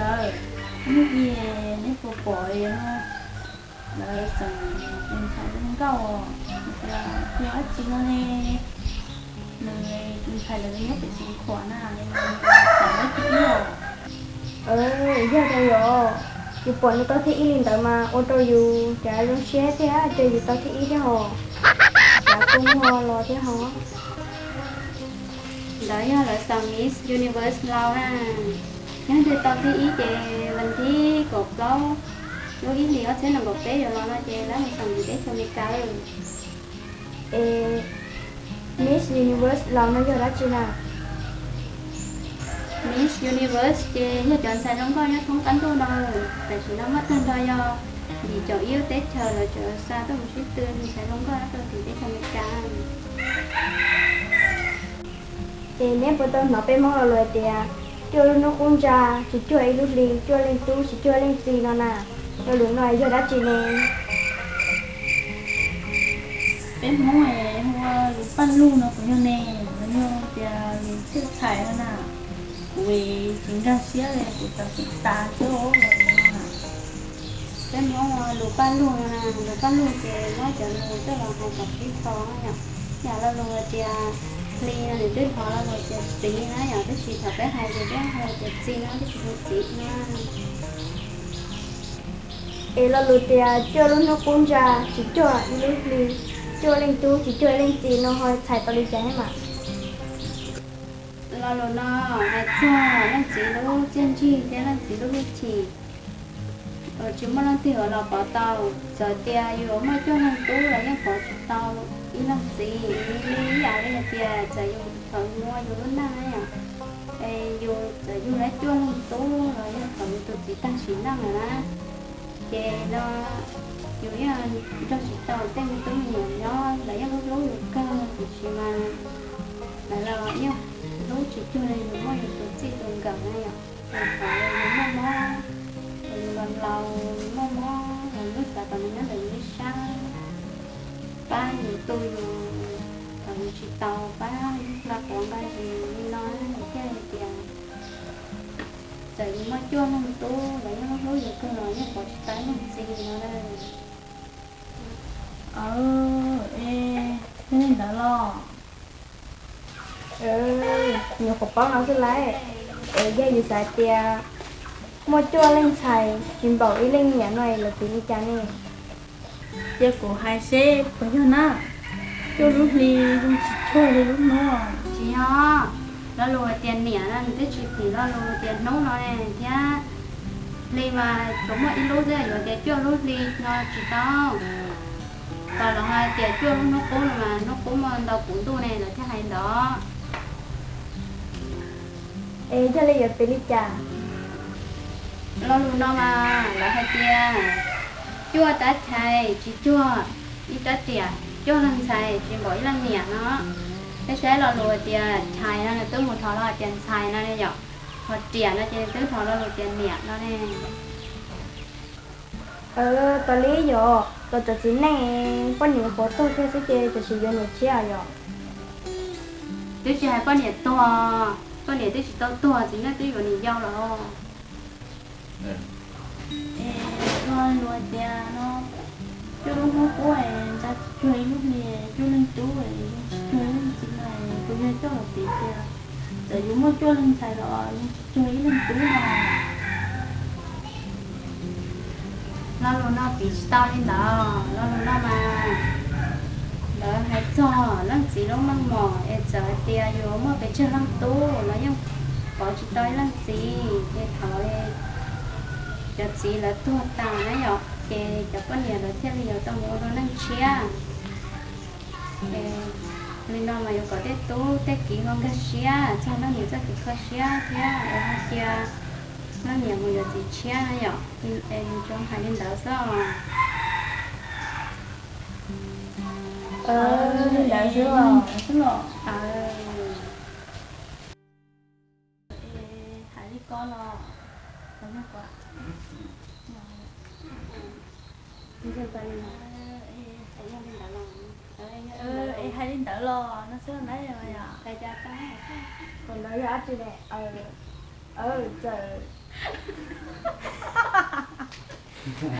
Ntawd, hnub i neb puas pom no, lawv xeem tus ntxhais zoo nkauj, yog dab tsi no ne, nws tus ntxhais lawv nyob pem Xeev Khuam na, xeem leej thib ib os. Yog tias yog yus pom nws tau thib ib li ntawd mas ua rau yus cas zoo siab thiab, ces yus tau thib ib thiab hos, xav kua muag los thiab hos. Ntawd yog lawv xeem Miss Universe Laus na. Yog twg tau thib ib ces vas thib kaum plaub lub ib hlis ob txhiab nees nkaum peb yuav los no ces lawv mus xeem ntawm teb chaws Amelikas. Es Miss Universe Laus no yog dab tsi na? Miss Universe ces yog cov ntxhais zoo nkauj nyob thoob qab ntuj no. Tam sim no muaj tag nrho yog yim caum ib lub teb chaws lawv tseem xa tuaj mus sib tw ntxhais zoo nkauj rau tim teb chaws Amelikas. Es neb puas tau hnov peb Hmoob lo lus hais tias cuaj lub hnub qub ntsa, tsis cuag ib lub hli, cuaj leej tub tsis cuag leej txiv no na? Lo lus no yog dab tsi ne? Peb Hmoob es hu ua lus paj lug no puas yog ne? Los yog tias lus txhiaj txhais no na? Kuv tsis nkag siab li, kuv xav tsis tas xwb los no na. Peb Hmoob ua lus paj lug no na, lus paj lug ces muab cov lus coj los hais kom sib txho no yom. Yam lo lus tias hli no nws twb thov lo lus tias txiv na yom, tab sis thaum peb hais ces peb hais tias txiv no, twb tsis hu txiv no. Es lo lus tias cuaj lub hnub qub ntsa, tsis cuag ib lub hli, cuaj leej tub tsis cuag ib leej txiv no ho txhais tau li cas thiab mas? Lo lus no hais txog leej txiv lub txiaj ntsig thiab leej txiv lub hwj chim uas tsis muaj leej twg yuav los pov tau. Txawm tias yus muaj cuaj leej tub los yeej pov tsis tau ib leej txiv. Li ib yam li hais tias txawm yus thaum yus muaj yus lub neej na yom, es yus txawm yug tau cuaj leej tub los yeej thaum yus tus txiv tag sim neej lawm na, ces no yus yeej nrog tsis tau tej me tub me nyuam nyob, lawv yeej hlub hlub yus kawg, tiam sis mas lawv los yeej hlub tsis cuag li yus muaj yus tus txij tus nkawm na yom. Yus thaum yus muaj mob, yus los laus yus muaj mob los lub xav kom nws nyob ntawm yus ib sab, pab yus tu yus thaum yus tsis tau, pab yus hla quav nqa yus li no, thiaj li tias txawm yus muaj cuaj leej tub los yeej hlub yus kawg los yeej pov tsis tau ib leej txiv no na. Es yog li ntawd los? Nyuam qhuav paub no xwb lauj. Es yog yus xav tias muaj cuaj leej ntxhais tsis npaum ib leej niam no es lawv piv li cas ne? Cia kuv hais seb puas yog na. Cuaj lub hli zoo tsis cuag li lub hnub. Tsis yog, lo lus hais tias niam no nws twb tsis phim lo lus tias hnub no ne thiab. Hli mas tsuas muaj ib lub xwb, yuav tias cuaj lub hli no tsis tau. Tau los hais tias cuaj lub hnub qub no mas hnub qub muaj ntau puv ntuj ne lawv thiaj hais ntawd. Es yog li yuav piv li cas? Lo lus no mas lawv hais tias cuaj rab chais tsis cuag ib rab riam, cuaj leej ntxhais tsis npaum ib leej niam no. Peb saib lo lus tias chais no nws twb mus dhos lo tias ntxhais no ne yom, ho riam no ces nws twb dhos lo lus tias niam no ne. Tau li yog los cov txiv neej poj niam qhuav tuag kiag xwb ces tam sim yuav niam tshiab yom? Twb tsis hais poj niam tuag, poj niam twb tsis tau tuag txiv neej twb yuav niam yau lawm. Es lo lus tias no, cuaj lub hnub qub es ntsa tsis cuag ib lub hli, cuaj leej tub es zoo tsis cuag ib leej txiv no, puas yog coj los piv tias txawm yus muaj cuaj leej ntxhais los zoo tsis cuag ib leej tub no? Lo lus no piv tsis tau li ntawd, lo lus no mas lawv hais txog leej txiv lub meej mom es txawm hais tias yus muaj pes tsawg leej tub los yeej pov tsis tau ib leej txiv, ces thaum cov txiv lawv tuag tas na yom, ces cov poj niam lawv thiaj li yuav tau mus ua dua neej tshiab. Li no mas yuav kom tej tub tej kiv ho nkag siab txog leej niam txoj kev kho siab thiab es ho cia leej niam mus yuav txiv tshiab na yom. Es nws tsuas hais li ntawd xwb os. Li ntawd xwb los? Hais li ko los? Es hais li ntawd los no xwb na yom. Ntawd yog dab tsi ne? Txawm